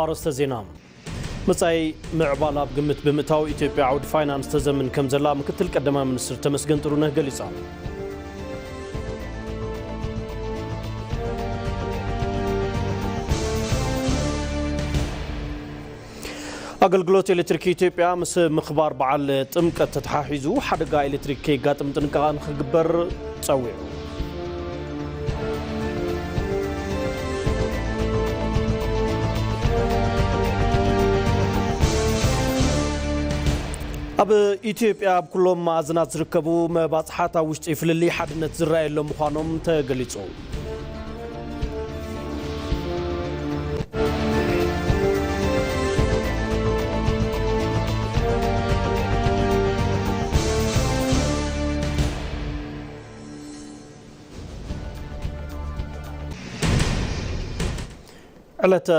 ኣርእስተ ዜና። መጻኢ ምዕባለ ኣብ ግምት ብምእታው ኢትዮጵያ ዓውዲ ፋይናንስ ተዘምን ከም ዘላ ምክትል ቀዳማይ ሚኒስትር ተመስገን ጥሩነህ ገሊጾም። ኣገልግሎት ኤሌክትሪክ ኢትዮጵያ ምስ ምኽባር በዓል ጥምቀት ተተሓሒዙ ሓደጋ ኤሌክትሪክ ከየጋጥም ጥንቃቐ ንኽግበር ጸዊዑ። ኣብ ኢትዮጵያ ኣብ ኩሎም መኣዝናት ዝርከቡ መባጽሓት ኣብ ውሽጢ ፍልልይ ሓድነት ዝረኣየሎም ምዃኖም ተገሊጹ። ዕለተ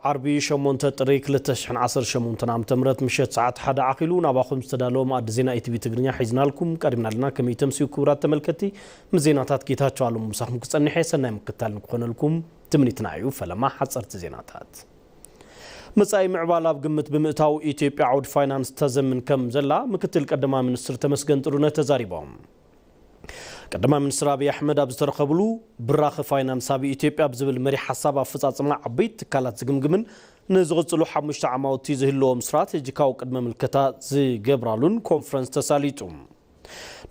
ዓርቢ ሸሞንተ ጥሪ ክልተ ሽሕን ዓሰርተ ሸሞንተን ዓመተ ምህረት ምሸት ሰዓት ሓደ ዓኺሉ ናባኹም ዝተዳለወ መኣዲ ዜና ኢቲቪ ትግርኛ ሒዝናልኩም ቀሪብና ኣለና። ከመይ ተምስዩ ክቡራት ተመልከትቲ፣ ምስ ዜናታት ጌታቸው ኣለሙ ምሳኹም ክጸንሕ እየ። ሰናይ ምክትታል ንክኾነልኩም ትምኒትና እዩ። ፈለማ ሓጸርቲ ዜናታት። መጻኢ ምዕባለ ኣብ ግምት ብምእታው ኢትዮጵያ ዓውዲ ፋይናንስ ተዘምን ከም ዘላ ምክትል ቀዳማይ ሚኒስትር ተመስገን ጥሩነህ ተዛሪቦም። ቀዳማይ ሚኒስትር ኣብይ ኣሕመድ ኣብ ዝተረኸብሉ ብራኸ ፋይናንስ ኣብ ኢትዮጵያ ብዝብል መሪሕ ሓሳብ ኣፈጻጽማ ዓበይቲ ትካላት ዝግምግምን ንዝቕጽሉ ሓሙሽተ ዓማውቲ ዝህልዎም ስትራቴጂካዊ ቅድመ ምልከታ ዝገብራሉን ኮንፈረንስ ተሳሊጡ።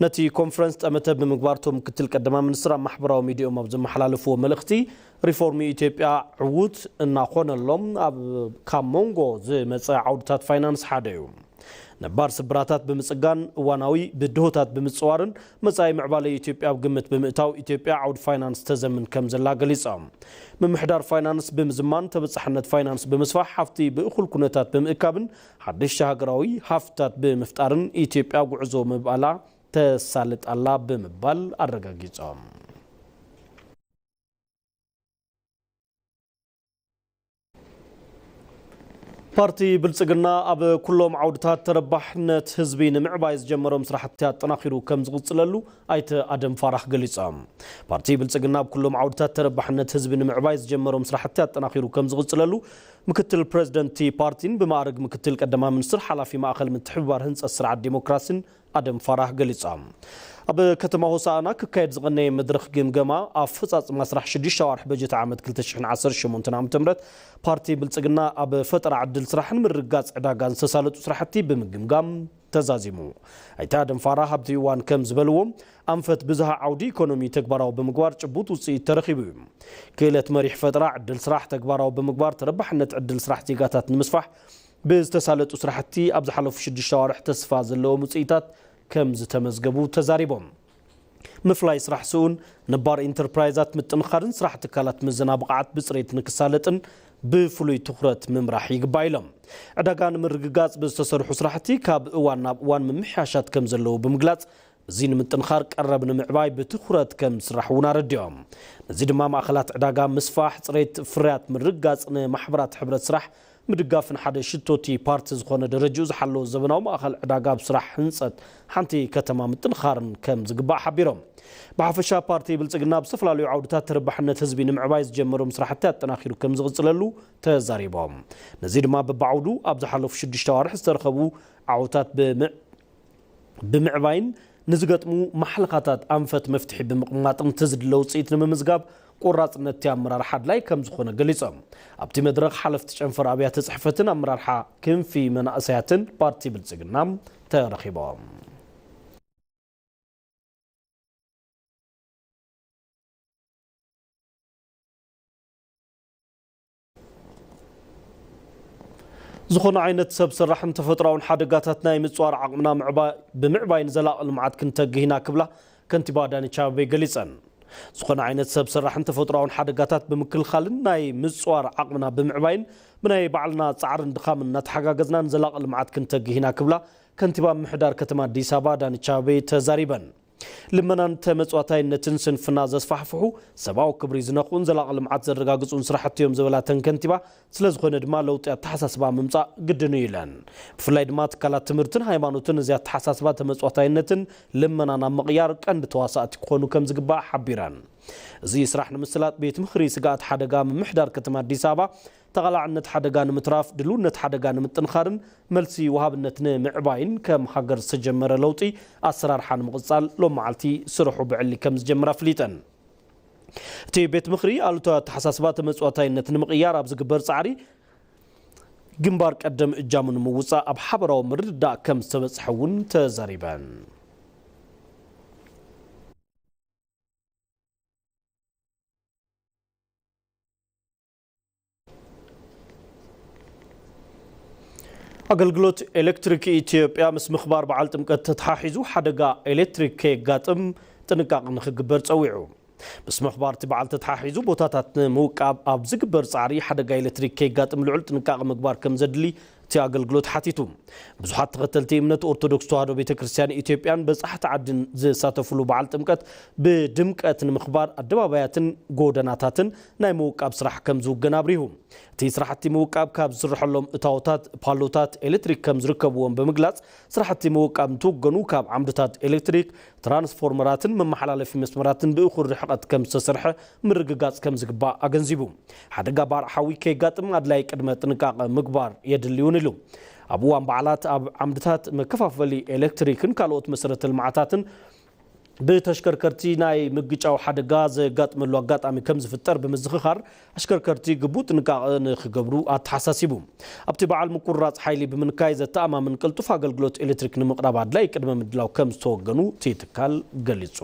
ነቲ ኮንፈረንስ ጠመተ ብምግባር እቶም ምክትል ቀዳማይ ሚኒስትር ኣብ ማሕበራዊ ሚዲያኦም ኣብ ዘመሓላለፍዎ መልእኽቲ፣ ሪፎርም ኢትዮጵያ ዕዉት እናኾነሎም ኣብ ካብ መንጎ ዝመጸ ዓውድታት ፋይናንስ ሓደ እዩ። ነባር ስብራታት ብምጽጋን እዋናዊ ብድሆታት ብምጽዋርን መጻኢ ምዕባለ ኢትዮጵያ ኣብ ግምት ብምእታው ኢትዮጵያ ዓውዲ ፋይናንስ ተዘምን ከም ዘላ ገሊጾም። ምምሕዳር ፋይናንስ ብምዝማን ተበጻሕነት ፋይናንስ ብምስፋሕ ሃፍቲ ብእኹል ኩነታት ብምእካብን ሓደሽቲ ሃገራዊ ሃፍትታት ብምፍጣርን ኢትዮጵያ ጉዕዞ ምዕባላ ተሳልጥ ኣላ ብምባል ኣረጋጊጾም። ፓርቲ ብልጽግና ኣብ ኩሎም ዓውድታት ተረባሕነት ህዝቢ ንምዕባይ ዝጀመሮም ስራሕቲ ኣጠናኺሩ ከም ዝቕጽለሉ ኣይተ ኣደም ፋራህ ገሊጾም። ፓርቲ ብልጽግና ኣብ ኩሎም ዓውድታት ተረባሕነት ህዝቢ ንምዕባይ ዝጀመሮም ስራሕቲ ኣጠናኺሩ ከም ዝቕጽለሉ ምክትል ፕሬዝደንት ፓርቲን ብማዕርግ ምክትል ቀዳማይ ሚኒስትር ሓላፊ ማእኸል ምትሕብባር ህንጸት ስርዓት ዲሞክራሲን ኣደም ፋራህ ገሊጾም። ኣብ ከተማ ሆሳዕና ክካየድ ዝቐነየ መድረኽ ግምገማ ኣፈጻጽማ ስራሕ ሽዱሽተ ኣዋርሕ በጀት ዓመት ክልተ ሽሕን ዓሰርተ ሸሞንተን ዓመተ ምህረት ፓርቲ ብልጽግና ኣብ ፈጠራ ዕድል ስራሕን ምርግጋጽ ዕዳጋን ዝተሳለጡ ስራሕቲ ብምግምጋም ተዛዚሙ። ኣይተ ኣደም ፋራህ ኣብቲ እዋን ከም ዝበልዎ፣ ኣንፈት ብዝሃ ዓውዲ ኢኮኖሚ ተግባራዊ ብምግባር ጭቡጥ ውጽኢት ተረኺቡ እዩ። ክእለት መሪሕ ፈጠራ ዕድል ስራሕ ተግባራዊ ብምግባር ተረባሕነት ዕድል ስራሕ ዜጋታት ንምስፋሕ ብዝተሳለጡ ስራሕቲ ኣብ ዝሓለፉ ሽዱሽተ ኣዋርሕ ተስፋ ዘለዎም ውፅኢታት ከም ዝተመዝገቡ ተዛሪቦም። ምፍላይ ስራሕ ስኡን ነባር ኢንተርፕራይዛት ምጥንኻርን ስራሕ ትካላት ምዘና ብቕዓት ብፅሬት ንክሳለጥን ብፍሉይ ትኹረት ምምራሕ ይግባእ ኢሎም። ዕዳጋ ንምርግጋፅ ብዝተሰርሑ ስራሕቲ ካብ እዋን ናብ እዋን ምምሕያሻት ከም ዘለዉ ብምግላፅ፣ እዚ ንምጥንኻር ቀረብ ንምዕባይ ብትኹረት ከም ዝስራሕ እውን ኣረዲኦም። ነዚ ድማ ማእኸላት ዕዳጋ ምስፋሕ፣ ፅሬት ፍርያት ምርግጋፅ፣ ንማሕበራት ሕብረት ስራሕ ምድጋፍን ሓደ ሽቶቲ ፓርቲ ዝኾነ ደረጃኡ ዝሓለወ ዘበናዊ ማእኸል ዕዳጋ ኣብ ስራሕ ህንፀት ሓንቲ ከተማ ምጥንኻርን ከም ዝግባእ ሓቢሮም። ብሓፈሻ ፓርቲ ብልፅግና ኣብ ዝተፈላለዩ ዓውድታት ተረባሕነት ህዝቢ ንምዕባይ ዝጀመሮም ስራሕቲ ኣጠናኺሩ ከም ዝቕፅለሉ ተዛሪቦም። ነዚ ድማ በብዓውዱ ኣብ ዝሓለፉ ሽዱሽተ ኣዋርሕ ዝተረኸቡ ዓውታት ብምዕ-፣ ብምዕባይን ንዝገጥሙ ማሕለኻታት ኣንፈት መፍትሒ ብምቕማጥን እቲ ዝድለ ውፅኢት ንምምዝጋብ ቆራፅነት እቲ ኣመራርሓ ኣድላይ ከም ዝኾነ ገሊፆም። ኣብቲ መድረኽ ሓለፍቲ ጨንፈር ኣብያተ ፅሕፈትን ኣመራርሓ ክንፊ መናእሰያትን ፓርቲ ብልፅግና ተረኺቦም። ዝኾነ ዓይነት ሰብ ሰራሕን ተፈጥሮኣውን ሓደጋታት ናይ ምፅዋር ዓቕምና ምዕባ-፣ ብምዕባይን ዘላቒ ልምዓት ክንተግህ ኢና ክብላ ከንቲባ ኣዳነች ኣቤቤ ገሊፀን። ዝኾነ ዓይነት ሰብ ሰራሕን ተፈጥሮኣውን ሓደጋታት ብምክልኻልን ናይ ምፅዋር ዓቕምና ብምዕባይን ብናይ ባዕልና ፃዕርን ድኻምን እናተሓጋገዝና ንዘላቒ ልምዓት ክንተግህ ኢና ክብላ ከንቲባ ምምሕዳር ከተማ ኣዲስ ኣበባ ኣዳነች ኣቤቤ ተዛሪበን። ልመናን ተመጽዋታይነትን ስንፍና ዘስፋሕፍሑ፣ ሰብኣዊ ክብሪ ዝነኽኡን ዘላቒ ልምዓት ዘረጋግጹን ስራሕቲ እዮም ዝበላ እተን ከንቲባ፣ ስለ ዝኾነ ድማ ለውጢ ኣተሓሳስባ ምምጻእ ግድን እዩ ኢለን። ብፍላይ ድማ ትካላት ትምህርትን ሃይማኖትን እዚ ኣተሓሳስባ ተመጽዋታይነትን ልመናን ኣብ ምቕያር ቀንዲ ተዋሳእቲ ክኾኑ ከም ዝግባእ ሓቢረን። እዚ ስራሕ ንምስላጥ ቤት ምኽሪ ስግኣት ሓደጋ ምምሕዳር ከተማ ኣዲስ ኣበባ ተቓላዕነት ሓደጋ ንምትራፍ፣ ድልውነት ሓደጋ ንምጥንኻርን መልሲ ወሃብነት ንምዕባይን ከም ሃገር ዝተጀመረ ለውጢ ኣሰራርሓ ንምቕጻል ሎም መዓልቲ ስርሑ ብዕሊ ከም ዝጀመረ ኣፍሊጠን። እቲ ቤት ምኽሪ ኣሉታዊ ኣተሓሳስባ ተመጽዋታይነት ንምቕያር ኣብ ዝግበር ጻዕሪ ግንባር ቀደም እጃሙ ንምውጻእ ኣብ ሓበራዊ ምርድዳእ ከም ዝተበጽሐ እውን ተዛሪበን። ኣገልግሎት ኤሌክትሪክ ኢትዮጵያ ምስ ምኽባር በዓል ጥምቀት ተተሓሒዙ ሓደጋ ኤሌክትሪክ ከየጋጥም ጥንቃቕ ንኽግበር ጸዊዑ። ምስ ምኽባር እቲ በዓል ተተሓሒዙ ቦታታት ንምውቃብ ኣብ ዝግበር ጻዕሪ ሓደጋ ኤሌክትሪክ ከየጋጥም ልዑል ጥንቃቐ ምግባር ከም ዘድሊ እቲ ኣገልግሎት ሓቲቱ። ብዙሓት ተኸተልቲ እምነት ኦርቶዶክስ ተዋህዶ ቤተ ክርስቲያን ኢትዮጵያን በጻሕቲ ዓድን ዝሳተፍሉ በዓል ጥምቀት ብድምቀት ንምኽባር ኣደባባያትን ጎደናታትን ናይ ምውቃብ ስራሕ ከም ዝውገን ኣብሪሁ። እቲ ስራሕቲ ምውቃብ ካብ ዝስርሐሎም እታዎታት ፓሎታት ኤሌክትሪክ ከም ዝርከብዎም ብምግላጽ፣ ስራሕቲ ምውቃብ እንትውገኑ ካብ ዓምድታት ኤሌክትሪክ፣ ትራንስፎርመራትን መመሓላለፊ መስመራትን ብእኹል ርሕቐት ከም ዝተሰርሐ ምርግጋጽ ከም ዝግባእ ኣገንዚቡ። ሓደጋ ባርዕ ሓዊ ከየጋጥም ኣድላይ ቅድመ ጥንቃቐ ምግባር የድሊ እውን ኢሉ። ኣብ እዋን በዓላት ኣብ ዓምድታት መከፋፈሊ ኤሌክትሪክን ካልኦት መሰረተ ልምዓታትን ብተሽከርከርቲ ናይ ምግጫው ሓደጋ ዘጋጥመሉ ኣጋጣሚ ከም ዝፍጠር ብምዝኽኻር፣ ኣሽከርከርቲ ግቡእ ጥንቃቐ ንኽገብሩ ኣተሓሳሲቡ። ኣብቲ በዓል ምቁርራጽ ሓይሊ ብምንካይ ዘተኣማምን ቅልጡፍ ኣገልግሎት ኤሌክትሪክ ንምቕራብ ኣድላይ ቅድመ ምድላው ከም ዝተወገኑ እቲ ትካል ገሊጹ።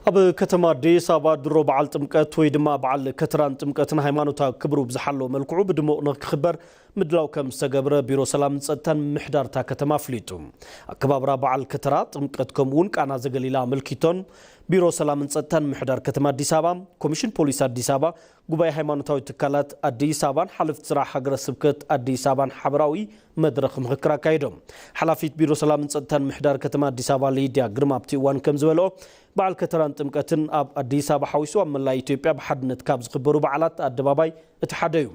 ኣብ ከተማ ኣዲስ ኣበባ ድሮ በዓል ጥምቀት ወይ ድማ በዓል ከተራን ጥምቀትን ሃይማኖታዊ ክብሩ ብዝሓለወ መልክዑ ብድሙቕ ንክኽበር ምድላው ከም ዝተገብረ ቢሮ ሰላምን ጸጥታን ምምሕዳር እታ ከተማ ኣፍሊጡ። ኣከባብራ በዓል ከተራ ጥምቀት ከምኡ እውን ቃና ዘገሊላ ኣመልኪቶን ቢሮ ሰላምን ጸጥታን ምምሕዳር ከተማ ኣዲስ ኣበባ፣ ኮሚሽን ፖሊስ ኣዲስ ኣበባ፣ ጉባኤ ሃይማኖታዊ ትካላት ኣዲስ ኣበባን ሓለፍቲ ስራሕ ሃገረ ስብከት ኣዲስ ኣበባን ሓበራዊ መድረኽ ምኽክር ኣካይዶም። ሓላፊት ቢሮ ሰላምን ጸጥታን ምሕዳር ከተማ ኣዲስ ኣበባ ሊድያ ግርማ ኣብቲ እዋን ከም ዝበልኦ፣ በዓል ከተራን ጥምቀትን ኣብ ኣዲስ ኣበባ ሓዊሱ ኣብ መላእ ኢትዮጵያ ብሓድነት ካብ ዝኽበሩ በዓላት ኣደባባይ እቲ ሓደ እዩ።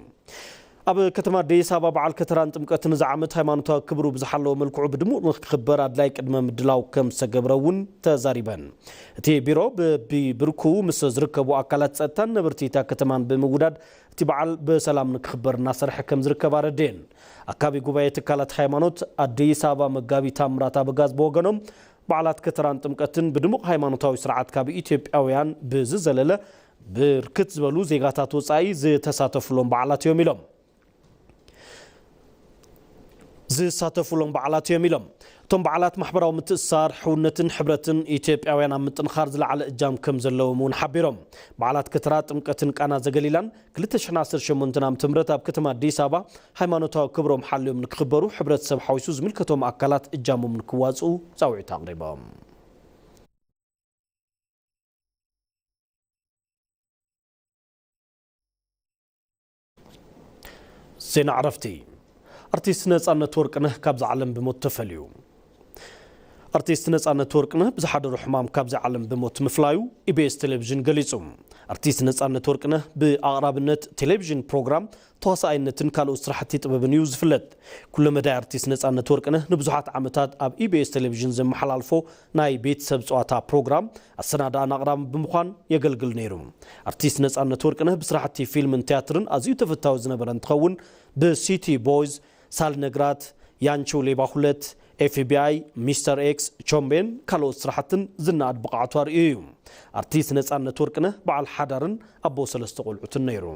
ኣብ ከተማ ኣዲስ ኣበባ በዓል ከተራን ጥምቀትን እዚ ዓመት ሃይማኖታዊ ክብሩ ብዝሓለወ መልክዑ ብድሙቕ ንክኽበር ኣድላይ ቅድመ ምድላው ከም ዝተገብረ እውን ተዛሪበን። እቲ ቢሮ በቢብርኩ ምስ ዝርከቡ ኣካላት ጸጥታን ነበርቲ እታ ከተማን ብምውዳድ እቲ በዓል ብሰላም ንክኽበር እናሰርሐ ከም ዝርከብ ኣረድየን። ኣካቢ ጉባኤ ትካላት ሃይማኖት ኣዲስ ኣበባ መጋቢ ታምራት ኣበጋዝ ብወገኖም፣ በዓላት ከተራን ጥምቀትን ብድሙቕ ሃይማኖታዊ ስርዓት ካብ ኢትዮጵያውያን ብዝዘለለ ብርክት ዝበሉ ዜጋታት ወጻኢ ዝተሳተፉሎም በዓላት እዮም ኢሎም። ዝሳተፉሎም በዓላት እዮም ኢሎም። እቶም በዓላት ማሕበራዊ ምትእስሳር፣ ሕውነትን ሕብረትን ኢትዮጵያውያን ኣብ ምጥንኻር ዝለዓለ እጃም ከም ዘለዎም እውን ሓቢሮም። በዓላት ከተራ ጥምቀትን ቃና ዘገሊላን ክልተ ሽሕን ዓሰርተ ሸሞንተን ዓመተ ምህረት ኣብ ከተማ ኣዲስ ኣበባ ሃይማኖታዊ ክብሮም ሓልዮም ንክኽበሩ ሕብረተሰብ ሓዊሱ ዝምልከቶም ኣካላት እጃሞም ንክዋፅኡ ፃውዒት ኣቕሪቦም። ዜና ዕረፍቲ። ኣርቲስት ነጻነት ወርቅነህ ካብዛ ዓለም ብሞት ተፈልዩ። ኣርቲስት ነጻነት ወርቅነህ ብዝሓደሮ ሕማም ካብዚ ዓለም ብሞት ምፍላዩ ኢቢኤስ ቴሌቪዥን ገሊጹ። ኣርቲስት ነጻነት ወርቅነህ ብኣቕራብነት ቴሌቪዥን ፕሮግራም፣ ተዋሳኣይነትን ካልኦት ስራሕቲ ጥበብን እዩ ዝፍለጥ። ኩለመዳይ ኣርቲስት ነጻነት ወርቅነህ ንብዙሓት ዓመታት ኣብ ኢቢኤስ ቴሌቪዥን ዘመሓላልፎ ናይ ቤተሰብ ጸዋታ ፕሮግራም ኣሰናዳእን ኣቕራብን ብምዃን የገልግል ነይሩ። ኣርቲስት ነጻነት ወርቅነህ ብስራሕቲ ፊልምን ቲያትርን ኣዝዩ ተፈታዊ ዝነበረ እንትኸውን፣ ብሲቲ ቦይዝ፣ ሳልነግራት፣ ያንቺው ሌባ ሁለት፣ ኤፍቢኣይ፣ ሚስተር ኤክስ፣ ቾምቤን ካልኦት ስራሕትን ዝነኣድ ብቕዓቱ ኣርእዩ እዩ። ኣርቲስት ነጻነት ወርቅነህ በዓል ሓዳርን ኣቦ ሰለስተ ቆልዑትን ነይሩ።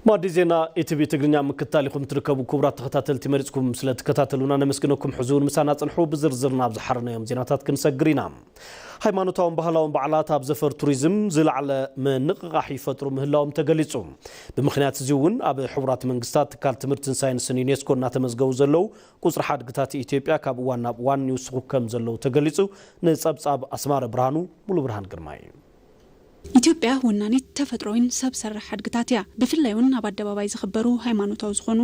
ማዲ ዜና ኢቲቪ ትግርኛ ምክትታል ኢኹም ትርከቡ። ክቡራት ተኸታተልቲ፣ መሪጽኩም ስለ ትከታተሉና ነመስግነኩም። ሕዚ እውን ምሳና ጽንሑ። ብዝርዝር ናብ ዝሓረናዮም ዜናታት ክንሰግር ኢና። ሃይማኖታውን ባህላውን በዓላት ኣብ ዘፈር ቱሪዝም ዝለዓለ ምንቕቓሕ ይፈጥሩ ምህላዎም ተገሊጹ። ብምኽንያት እዚ እውን ኣብ ሕቡራት መንግስታት ትካል ትምህርትን ሳይንስን ዩኔስኮ እናተመዝገቡ ዘለዉ ቁጽሪ ሓድግታት ኢትዮጵያ ካብ እዋን ናብ እዋን ይውስኹ ከም ዘለዉ ተገሊጹ። ንጸብጻብ ኣስማረ ብርሃኑ፣ ሙሉ ብርሃን ግርማይ። ኢትዮጵያ ወናኒት ተፈጥሮዊን ሰብ ሰራሕ ሓድግታት እያ። ብፍላይ እውን ኣብ ኣደባባይ ዝኽበሩ ሃይማኖታዊ ዝኾኑ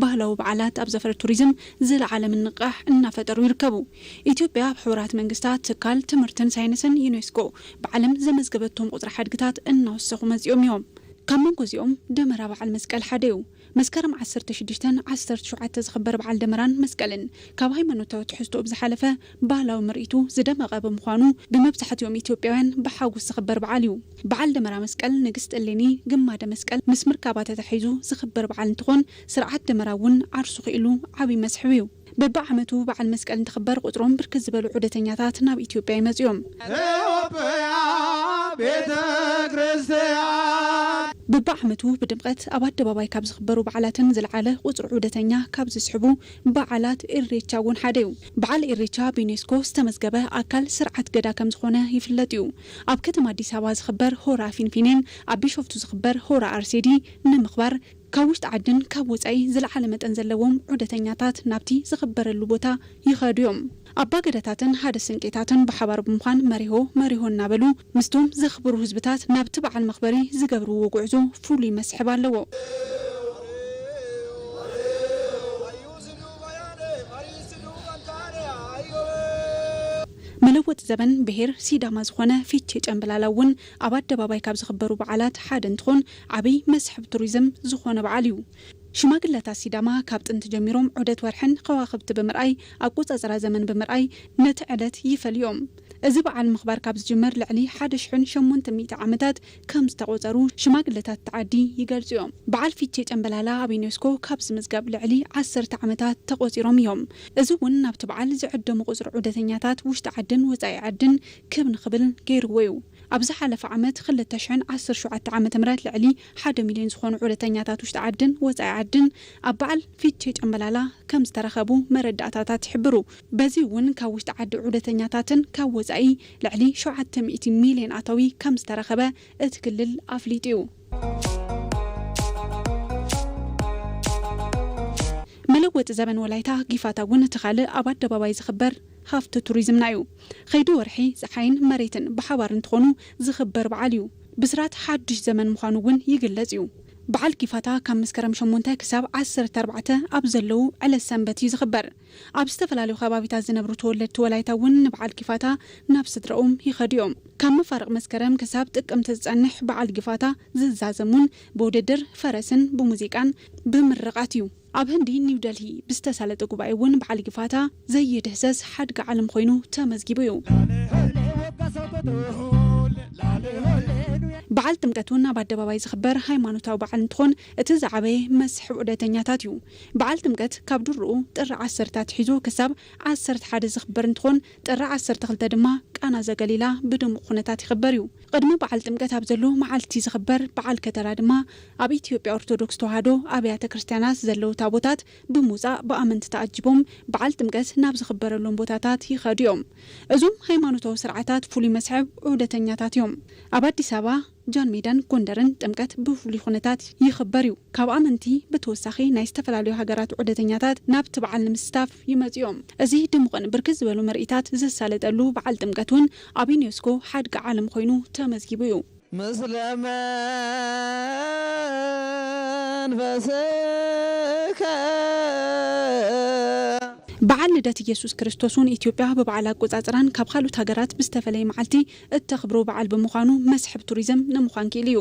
ባህላዊ በዓላት ኣብ ዘፈር ቱሪዝም ዝለዓለ ምንቕቓሕ እናፈጠሩ ይርከቡ። ኢትዮጵያ ኣብ ሕቡራት መንግስታት ትካል ትምህርትን ሳይንስን ዩኔስኮ ብዓለም ዘመዝገበቶም ቁጽሪ ሓድግታት እናወሰኹ መጺኦም እዮም። ካብ መንጎ እዚኦም ደመራ በዓል መስቀል ሓደ እዩ። መስከረም ዓሰርተ ሽዱሽተን ዓሰርተ ሸውዓተ ዝኽበር በዓል ደመራን መስቀልን ካብ ሃይማኖታዊ ትሕዝቶኡ ብዝሓለፈ ባህላዊ ምርኢቱ ዝደመቐ ብምዃኑ ብመብዛሕትኦም ኢትዮጵያውያን ብሓጎስ ዝኽበር በዓል እዩ። በዓል ደመራ መስቀል ንግስቲ እሌኒ ግማደ መስቀል ምስ ምርካባ ተታሒዙ ዝኽበር በዓል እንትኾን ስርዓት ደመራ እውን ዓርሱ ክኢሉ ዓብዪ መስሕብ እዩ። በብዓመቱ በዓል መስቀል እንትኽበር ቁፅሮም ብርክት ዝበሉ ዑደተኛታት ናብ ኢትዮጵያ ይመፁ እዮም። ኢትዮጵያ ቤተ ክርስቲያን በብዓመቱ ብድምቐት ኣብ ኣደባባይ ካብ ዝኽበሩ በዓላትን ዝለዓለ ቁፅሪ ዑደተኛ ካብ ዝስሕቡ በዓላት ኢሬቻ እውን ሓደ እዩ። በዓል ኢሬቻ ብዩኔስኮ ዝተመዝገበ ኣካል ስርዓት ገዳ ከም ዝኾነ ይፍለጥ እዩ። ኣብ ከተማ ኣዲስ ኣበባ ዝኽበር ሆራ ፊንፊኔን ኣብ ቢሾፍቱ ዝኽበር ሆራ ኣርሴዲ ንምኽባር ካብ ውሽጢ ዓድን ካብ ወፃኢ ዝለዓለ መጠን ዘለዎም ዑደተኛታት ናብቲ ዝኽበረሉ ቦታ ይኸዱ እዮም። ኣባገዳታትን ሓደ ስንቄታትን ብሓባር ብምዃን መሪሆ መሪሆ እናበሉ ምስቶም ዘኽብሩ ህዝብታት ናብቲ በዓል መኽበሪ ዝገብርዎ ጉዕዞ ፍሉይ መስሕብ ኣለዎ። መለወጢ ዘበን ብሄር ሲዳማ ዝኾነ ፊቼ ጨምበላላ እውን ኣብ ኣደባባይ ካብ ዝኽበሩ በዓላት ሓደ እንትኾን ዓብይ መስሕብ ቱሪዝም ዝኾነ በዓል እዩ። ሽማግለታት ሲዳማ ካብ ጥንቲ ጀሚሮም ዑደት ወርሕን ከዋኽብቲ ብምርኣይ ኣቆፃፅራ ዘመን ብምርኣይ ነቲ ዕለት ይፈልዮም። እዚ በዓል ምኽባር ካብ ዝጅመር ልዕሊ ሓደ ሽሕን ሸሞንተ ሚእቲ ዓመታት ከም ዝተቖፀሩ ሽማግለታት እቲ ዓዲ ይገልፁ እዮም። በዓል ፊቼ ጨምበላላ ኣብ ዩኔስኮ ካብ ዝምዝገብ ልዕሊ ዓሰርተ ዓመታት ተቖፂሮም እዮም። እዚ እውን ናብቲ በዓል ዝዕደሙ ቁፅሪ ዑደተኛታት ውሽጢ ዓድን ወፃኢ ዓድን ክብ ንኽብል ገይርዎ እዩ። ኣብ ዝሓለፈ ዓመት ክልተ ሽሕን ዓሰርተ ሸውዓተ ዓመተ ምህረት ልዕሊ ሓደ ሚልዮን ዝኾኑ ዑደተኛታት ውሽጢ ዓድን ወፃኢ ዓድን ኣብ በዓል ፊቼ ጨምበላላ ከም ዝተረኸቡ መረዳእታታት ይሕብሩ። በዚ እውን ካብ ውሽጢ ዓዲ ዑደተኛታትን ካብ ወፃኢ ልዕሊ ሸውዓተ ሚእቲ ሚልዮን ኣታዊ ከም ዝተረኸበ እቲ ክልል ኣፍሊጡ እዩ። መለወጢ ዘበን ወላይታ ጊፋታ እውን እቲ ካልእ ኣብ ኣደባባይ ዝኽበር ሃፍቲ ቱሪዝምና እዩ። ኸይዲ ወርሒ፣ ፀሓይን መሬትን ብሓባር እንትኾኑ ዝኽበር በዓል እዩ። ብስራት ሓድሽ ዘመን ምዃኑ እውን ይግለጽ እዩ። በዓል ጊፋታ ካብ መስከረም ሸሞንተ ክሳብ ዓሰርተ ኣርባዕተ ኣብ ዘለዉ ዕለት ሰንበት እዩ ዝኽበር። ኣብ ዝተፈላለዩ ከባቢታት ዝነብሩ ተወለድቲ ወላይታ እውን ንበዓል ጊፋታ ናብ ስድራኦም ይኸዱ እዮም። ካብ መፋርቕ መስከረም ክሳብ ጥቅምቲ ዝጸንሕ በዓል ጊፋታ ዝዛዘም እውን ብውድድር ፈረስን ብሙዚቃን ብምርቓት እዩ። ኣብ ህንዲ ኒው ደልሂ ብዝተሳለጠ ጉባኤ እውን በዓል ጊፋታ ዘይድህሰስ ሓድጊ ዓለም ኮይኑ ተመዝጊቡ እዩ። በዓል ጥምቀት እውን ኣብ ኣደባባይ ዝኽበር ሃይማኖታዊ በዓል እንትኾን እቲ ዝዓበየ መስሕብ ዑደተኛታት እዩ። በዓል ጥምቀት ካብ ድሮኡ ጥሪ ዓሰርተ ኣትሒዙ ክሳብ ዓሰርተ ሓደ ዝኽበር እንትኾን ጥሪ ዓሰርተ ክልተ ድማ ቃና ዘገሊላ ብድሙቕ ኩነታት ይኽበር እዩ። ቅድሚ በዓል ጥምቀት ኣብ ዘሎ መዓልቲ ዝኽበር በዓል ከተራ ድማ ኣብ ኢትዮጵያ ኦርቶዶክስ ተዋህዶ ኣብያተ ክርስቲያናት ዘለዉ ታቦታት ብምውፃእ ብኣመንቲ ተኣጂቦም በዓል ጥምቀት ናብ ዝኽበረሎም ቦታታት ይኸዱ እዮም። እዞም ሃይማኖታዊ ስርዓታት ፍሉይ መስሕብ ዑደተኛታት እዮም። ኣብ ኣዲስ ኣበባ፣ ጃን ሜዳን ጎንደርን ጥምቀት ብፍሉይ ኩነታት ይኽበር እዩ። ካብ ኣመንቲ ብተወሳኺ ናይ ዝተፈላለዩ ሃገራት ዑደተኛታት ናብቲ በዓል ንምስታፍ ይመፁ እዮም። እዚ ድሙቕን ብርክት ዝበሉ ምርኢታት ዝሳለጠሉ በዓል ጥምቀት እውን ኣብ ዩኔስኮ ሓድጊ ዓለም ኮይኑ ተመዝጊቡ እዩ። ምስለ መንፈስከ በዓል ልደት ኢየሱስ ክርስቶስ እውን ኢትዮጵያ ብበዓል ኣቆጻጽራን ካብ ካልኦት ሃገራት ብዝተፈለየ መዓልቲ እተኽብሮ በዓል ብምዃኑ መስሕብ ቱሪዝም ንምዃን ክኢሉ እዩ።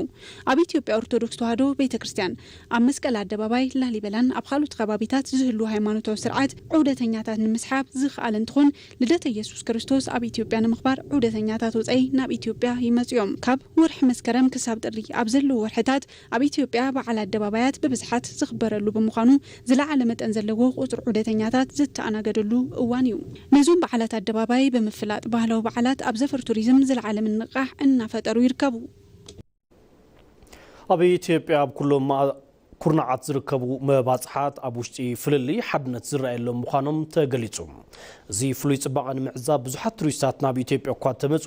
ኣብ ኢትዮጵያ ኦርቶዶክስ ተዋህዶ ቤተ ክርስቲያን ኣብ መስቀል ኣደባባይ፣ ላሊበላን ኣብ ካልኦት ከባቢታት ዝህሉ ሃይማኖታዊ ስርዓት ዑደተኛታት ንምስሓብ ዝኽኣል እንትኾን ልደተ ኢየሱስ ክርስቶስ ኣብ ኢትዮጵያ ንምኽባር ዑደተኛታት ወፃኢ ናብ ኢትዮጵያ ይመፁ እዮም። ካብ ወርሒ መስከረም ክሳብ ጥሪ ኣብ ዘለዉ ወርሕታት ኣብ ኢትዮጵያ በዓል ኣደባባያት ብብዝሓት ዝኽበረሉ ብምዃኑ ዝለዓለ መጠን ዘለዎ ቁፅሪ ዑደተኛታት ዝተኣናገደሉ እዋን እዩ። ነዞም በዓላት ኣደባባይ ብምፍላጥ ባህላዊ በዓላት ኣብ ዘፈር ቱሪዝም ዝለዓለ ምንቕቓሕ እናፈጠሩ ይርከቡ። ኣብ ኢትዮጵያ ኣብ ኩሎም ማ-፣ ኩርናዓት ዝርከቡ መባፅሓት ኣብ ውሽጢ ፍልልይ ሓድነት ዝረኣየሎም ምዃኖም ተገሊፁ። እዚ ፍሉይ ፅባቐ ንምዕዛብ ብዙሓት ቱሪስታት ናብ ኢትዮጵያ እኳ ተመፁ፣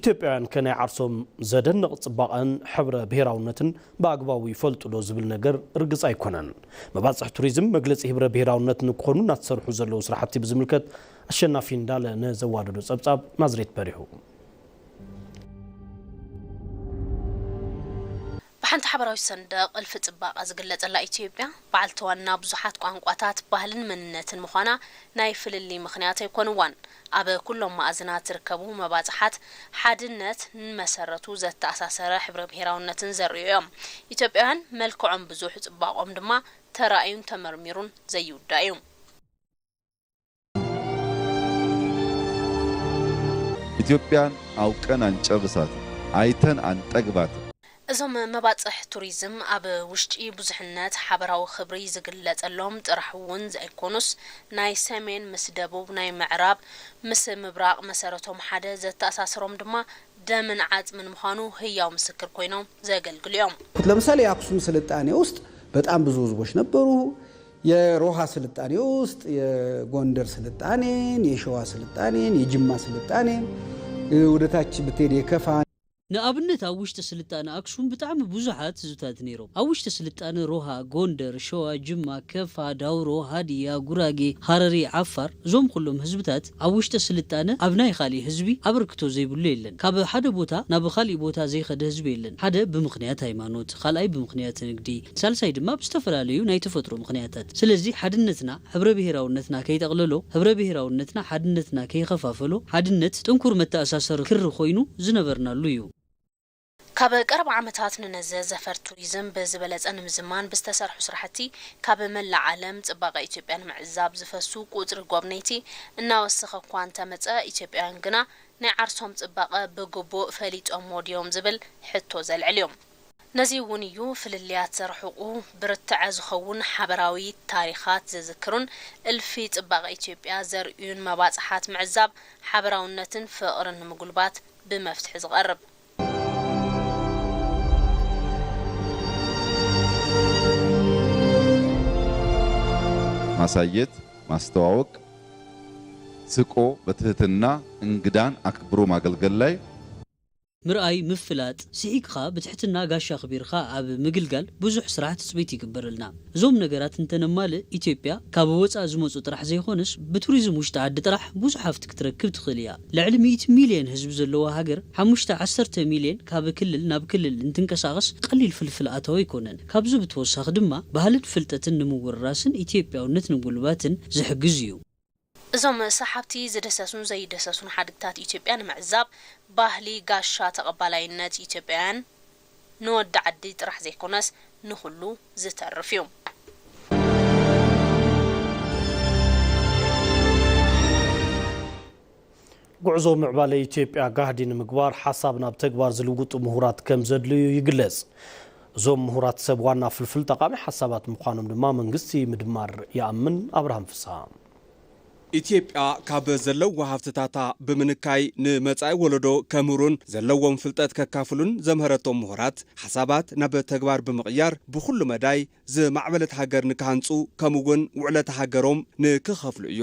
ኢትዮጵያውያን ከ ናይ ዓርሶም ዘደንቕ ፅባቐን ሕብረ ብሄራውነትን ብኣግባቡ ይፈልጡ ዶ ዝብል ነገር ርግፅ ኣይኮነን። መባፅሕ ቱሪዝም መግለፂ ህብረ ብሄራውነት ንክኾኑ እናተሰርሑ ዘለዉ ስራሕቲ ብዝምልከት ኣሸናፊ እንዳለ ንዘዋደዶ ፀብፃብ ናዝሬት በሪሁ። ሓንቲ ሓበራዊት ሰንደቕ እልፊ ጽባቐ ዝግለጸላ ኢትዮጵያ፣ በዓልቲ ዋና ብዙሓት ቋንቋታት፣ ባህልን መንነትን ምዃና ናይ ፍልልይ ምኽንያት ኣይኮንዋን። ኣብ ኩሎም መኣዝናት ዝርከቡ መባጽሓት፣ ሓድነት ንመሰረቱ ዘተኣሳሰረ ሕብረ ብሄራውነትን ዘርእዩ እዮም። ኢትዮጵያውያን መልክዖም ብዙሕ፣ ጽባቐኦም ድማ ተራእዩን ተመርሚሩን ዘይውዳእ እዩ። ኢትዮጵያን ኣውቀን ኣንጨርሳት፣ ኣይተን ኣንጠግባት። እዞም መባጽሕ ቱሪዝም ኣብ ውሽጢ ብዙሕነት ሓበራዊ ክብሪ ዝግለጸሎም ጥራሕ እውን ዘይኮኑስ፣ ናይ ሰሜን ምስ ደቡብ፣ ናይ ምዕራብ ምስ ምብራቕ መሰረቶም ሓደ፣ ዘተኣሳስሮም ድማ ደምን ዓጽምን ምዃኑ ህያው ምስክር ኮይኖም ዘገልግሉ እዮም። ለምሳሌ የአክሱም ስልጣኔ ውስጥ በጣም ብዙ ህዝቦች ነበሩ። የሮሃ ስልጣኔ ውስጥ የጎንደር ስልጣኔን፣ የሸዋ ስልጣኔን፣ የጅማ ስልጣኔን፣ ወደታች ብትሄድ የከፋ ንኣብነት ኣብ ውሽጢ ስልጣነ ኣክሱም ብጣዕሚ ብዙሓት ህዝብታት ነይሮም። ኣብ ውሽጢ ስልጣነ ሮሃ፣ ጎንደር፣ ሸዋ፣ ጅማ፣ ከፋ፣ ዳውሮ፣ ሃድያ፣ ጉራጌ፣ ሃረሪ፣ ዓፋር፣ እዞም ኩሎም ህዝብታት ኣብ ውሽጢ ስልጣነ ኣብ ናይ ካሊእ ህዝቢ ኣበርክቶ ዘይብሉ የለን። ካብ ሓደ ቦታ ናብ ካሊእ ቦታ ዘይኸደ ህዝቢ የለን። ሓደ ብምኽንያት ሃይማኖት፣ ካልኣይ ብምኽንያት ንግዲ፣ ሳልሳይ ድማ ብዝተፈላለዩ ናይ ተፈጥሮ ምኽንያታት። ስለዚ ሓድነትና ሕብረ ብሄራውነትና ከይጠቕለሎ፣ ሕብረ ብሄራውነትና ሓድነትና ከይኸፋፈሎ፣ ሓድነት ጥንኩር መተኣሳሰሪ ክሪ ኮይኑ ዝነበርናሉ እዩ። ካብ ቀረባ ዓመታት ንነዘ ዘፈር ቱሪዝም ብዝበለጸ ንምዝማን ብዝተሰርሑ ስራሕቲ ካብ መላእ ዓለም ጽባቐ ኢትዮጵያ ንምዕዛብ ዝፈሱ ቁጽሪ ጎብነይቲ እናወሰኸ እኳ እንተመጸ፣ ኢትዮጵያውያን ግና ናይ ዓርሶም ጽባቐ ብግቡእ ፈሊጦሞ ድዮም ዝብል ሕቶ ዘልዕል እዩ። ነዚ እውን እዩ ፍልልያት ዘርሕቑ፣ ብርትዐ ዝኸውን ሓበራዊ ታሪኻት ዝዝክሩን እልፊ ጽባቐ ኢትዮጵያ ዘርእዩን መባጽሓት ምዕዛብ ሓበራውነትን ፍቕርን ንምጉልባት ብመፍትሒ ዝቐርብ። ማሳየት፣ ማስተዋወቅ፣ ስቆ፣ በትህትና እንግዳን አክብሮ ማገልገል ላይ ምርኣይ፣ ምፍላጥ፣ ስሒቅኻ ብትሕትና ጋሻ ኣኽቢርካ ኣብ ምግልጋል ብዙሕ ስራሕ ትጽቢት ይግበረልና። እዞም ነገራት እንተነማልእ ኢትዮጵያ ካብ ወጻኢ ዝመጹ ጥራሕ ዘይኮነስ ብቱሪዝም ውሽጢ ዓዲ ጥራሕ ብዙሕ ሃፍቲ ክትረክብ ትኽእል እያ። ልዕሊ ሚእቲ ሚልዮን ህዝቢ ዘለዋ ሃገር ሓሙሽተ ዓሰርተ ሚልዮን ካብ ክልል ናብ ክልል እንትንቀሳቐስ ቀሊል ፍልፍል ኣታዊ ኣይኮነን። ካብዚ ብተወሳኺ ድማ ባህልን ፍልጠትን ንምውርራስን ኢትዮጵያውነት ንምጉልባትን ዝሕግዝ እዩ። እዞም ሰሓብቲ ዝደሰሱን ዘይደሰሱን ሓድግታት ኢትዮጵያ ንምዕዛብ ባህሊ ጋሻ ተቐባላይነት ኢትዮጵያውያን ንወዲ ዓዲ ጥራሕ ዘይኮነስ ንኹሉ ዝተርፍ እዩ። ጉዕዞ ምዕባለ ኢትዮጵያ ጋህዲ ንምግባር ሓሳብ ናብ ተግባር ዝልውጡ ምሁራት ከም ዘድልዩ ይግለጽ። እዞም ምሁራት ሰብ ዋና ፍልፍል ጠቓሚ ሓሳባት ምዃኖም ድማ መንግስቲ ምድማር ይኣምን። ኣብርሃም ፍስሃ። ኢትዮጵያ ካብ ዘለዋ ሃፍትታታ ብምንካይ ንመጻኢ ወለዶ ከምህሩን ዘለዎም ፍልጠት ከካፍሉን ዘምሀረቶም ምሁራት ሓሳባት ናብ ተግባር ብምቕያር ብኹሉ መዳይ ዝማዕበለት ሃገር ንክሃንጹ ከምኡውን ውዕለታ ሃገሮም ንክኸፍሉ እዩ።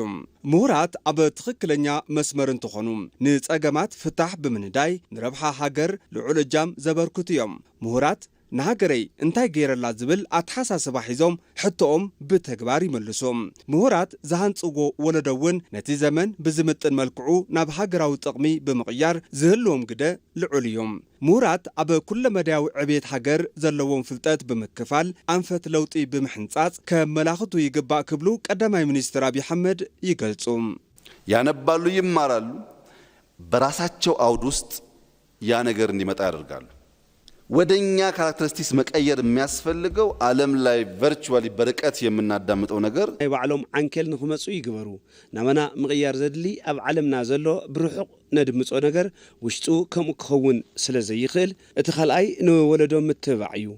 ምሁራት ኣብ ትኽክለኛ መስመር እንትኾኑ ንጸገማት ፍታሕ ብምንዳይ ንረብሓ ሃገር ልዑል እጃም ዘበርክቱ እዮም። ምሁራት ንሃገረይ እንታይ ገይረላ ዝብል ኣተሓሳስባ ሒዞም ሕቶኦም ብተግባር ይመልሱ። ምሁራት ዝሃንጽዎ ወለዶ እውን ነቲ ዘመን ብዝምጥን መልክዑ ናብ ሃገራዊ ጥቕሚ ብምቕያር ዝህልዎም ግደ ልዑል እዩ። ምሁራት ኣብ ኩለመዳያዊ ዕብየት ሃገር ዘለዎም ፍልጠት ብምክፋል ኣንፈት ለውጢ ብምሕንጻጽ ከመላኽቱ ይግባእ ክብሉ ቀዳማይ ሚኒስትር ኣብይ ኣሕመድ ይገልጹ። ያነባሉ፣ ይማራሉ፣ በራሳቸው አውድ ውስጥ ያ ነገር እንዲመጣ ያደርጋሉ። ወደኛ ካራክተሪስቲክስ መቀየር የሚያስፈልገው ዓለም ላይ ቨርቹዋሊ በርቀት የምናዳምጠው ነገር ናይ ባዕሎም ዓንኬል ንክመጹ ይግበሩ። ናመና ምቕያር ዘድሊ ኣብ ዓለምና ዘሎ ብርሑቕ ነድምጾ ነገር ውሽጡ ከምኡ ክኸውን ስለ ዘይኽእል እቲ ካልኣይ ንወለዶ ምትብባዕ እዩ።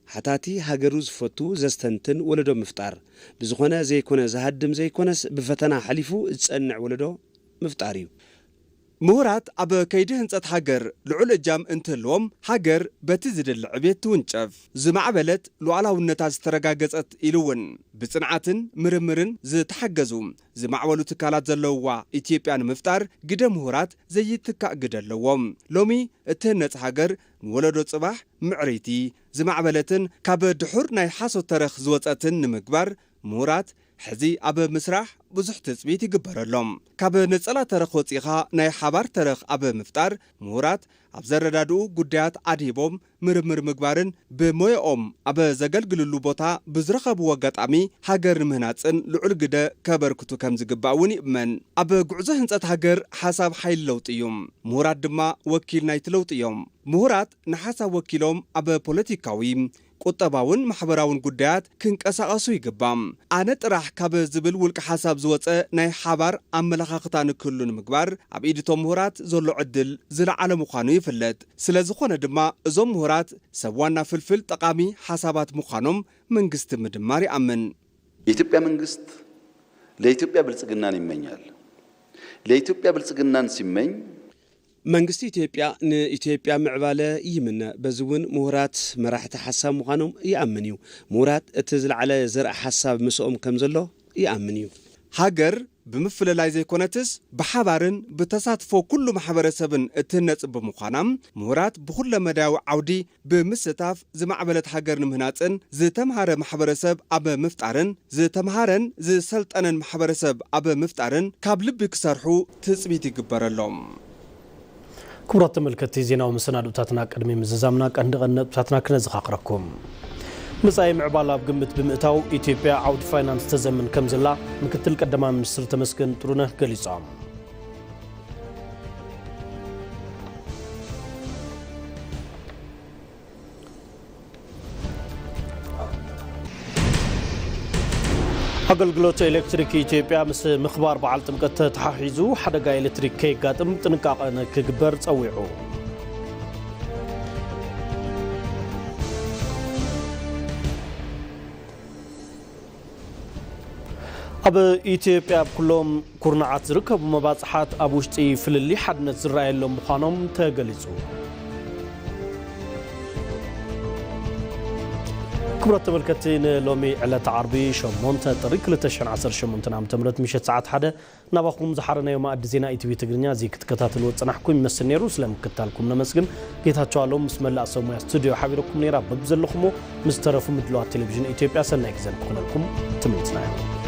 ሓታቲ ሃገሩ ዝፈቱ ዘስተንትን ወለዶ ምፍጣር። ብዝኾነ ዘይኮነ ዝሃድም ዘይኮነስ ብፈተና ሓሊፉ ዝጸንዕ ወለዶ ምፍጣር እዩ። ምሁራት ኣብ ከይዲ ህንፀት ሃገር ልዑል እጃም እንትህልዎም ሃገር በቲ ዝደሊ ዕብየት ትውንጨፍ፣ ዝማዕበለት ሉዓላውነታ ዝተረጋገፀት ኢሉ እውን ብፅንዓትን ምርምርን ዝተሓገዙ ዝማዕበሉ ትካላት ዘለውዋ ኢትዮጵያ ንምፍጣር ግደ ምሁራት ዘይትካእ ግደ ኣለዎም። ሎሚ እትህነፅ ሃገር ንወለዶ ፅባሕ ምዕርይቲ፣ ዝማዕበለትን ካብ ድሑር ናይ ሓሶት ተረኽ ዝወፀትን ንምግባር ምሁራት ሕዚ ኣብ ምስራሕ ብዙሕ ትጽቢት ይግበረሎም። ካብ ነጸላ ተረኽ ወጺኻ ናይ ሓባር ተረኽ ኣብ ምፍጣር ምሁራት ኣብ ዘረዳድኡ ጉዳያት ኣድሂቦም ምርምር ምግባርን ብሞያኦም ኣብ ዘገልግልሉ ቦታ ብዝረኸብዎ ኣጋጣሚ ሃገር ንምህናጽን ልዑል ግደ ከበርክቱ ከም ዝግባእ እውን ይእመን። ኣብ ጉዕዞ ህንጸት ሃገር ሓሳብ ሓይሊ ለውጢ እዩ። ምሁራት ድማ ወኪል ናይቲ ለውጢ እዮም። ምሁራት ንሓሳብ ወኪሎም ኣብ ፖለቲካዊ፣ ቁጠባውን ማሕበራውን ጉዳያት ክንቀሳቐሱ ይግባእ። ኣነ ጥራሕ ካብ ዝብል ውልቂ ሓሳብ ዝወጸ ናይ ሓባር ኣመለኻኽታ ንክህሉ ንምግባር ኣብ ኢድቶም ምሁራት ዘሎ ዕድል ዝለዓለ ምዃኑ ይፍለጥ። ስለ ዝኾነ ድማ እዞም ምሁራት ሰብ ዋና ፍልፍል ጠቓሚ ሓሳባት ምዃኖም መንግስቲ ምድማር ይኣምን። የኢትዮጵያ መንግስት ለኢትዮጵያ ብልጽግናን ይመኛል። ለኢትዮጵያ ብልጽግናን ሲመኝ መንግስቲ ኢትዮጵያ ንኢትዮጵያ ምዕባለ ይምነ። በዚ እውን ምሁራት መራሕቲ ሓሳብ ምዃኖም ይኣምን እዩ። ምሁራት እቲ ዝለዓለ ዘርኢ ሓሳብ ምስኦም ከም ዘሎ ይኣምን እዩ። ሃገር ብምፍልላይ ዘይኮነትስ ብሓባርን ብተሳትፎ ኩሉ ማሕበረሰብን እትህነጽ ብምዃና ምሁራት ብኩለመዳያዊ ዓውዲ ብምስታፍ ዝማዕበለት ሃገር ንምህናጽን ዝተምሃረ ማሕበረሰብ ኣብ ምፍጣርን ዝተምሃረን ዝሰልጠነን ማሕበረሰብ ኣብ ምፍጣርን ካብ ልቢ ክሰርሑ ትጽቢት ይግበረሎም። ክቡራት ተመልከትቲ ዜናዊ መሰናዱታትና ቅድሚ ምዝዛምና ቀንዲ ቀንዲ ነጥብታትና ክነዘኻኽረኩም። መጻኢ ምዕባለ ኣብ ግምት ብምእታው ኢትዮጵያ ዓውዲ ፋይናንስ ተዘምን ከም ዘላ ምክትል ቀዳማይ ሚኒስትር ተመስገን ጥሩነህ ገሊጾም። ኣገልግሎት ኤሌክትሪክ ኢትዮጵያ ምስ ምኽባር በዓል ጥምቀት ተተሓሒዙ ሓደጋ ኤሌክትሪክ ከየጋጥም ጥንቃቐ ንክግበር ጸዊዑ። ኣብ ኢትዮጵያ ኣብ ኩሎም ኩርናዓት ዝርከቡ መባፅሓት ኣብ ውሽጢ ፍልልይ ሓድነት ዝረኣየሎም ምዃኖም ተገሊፁ። ክቡራት ተመልከትቲ፣ ንሎሚ ዕለተ ዓርቢ ሸሞንተ ጥሪ ክልተ ሽሕን ዓሰርተ ሸሞንተን ዓመተ ምህረት ምሸት ሰዓት ሓደ ናባኹም ዝሓረናዮ መኣዲ ዜና ኢቲቪ ትግርኛ እዚ ክትከታተልዎ ዝጸናሕኩም ይመስል ነይሩ። ስለ ምክትታልኩም ነመስግን። ጌታቸው ኣሎም ምስ መላእ ሰብ ሞያ ስቱድዮ ሓቢረኩም ነይራ። በብዘለኹሞ ምስ ተረፉ ምድላዋት ቴሌቪዥን ኢትዮጵያ ሰናይ ግዜ ንክኾነልኩም ትምኒትና እዩ።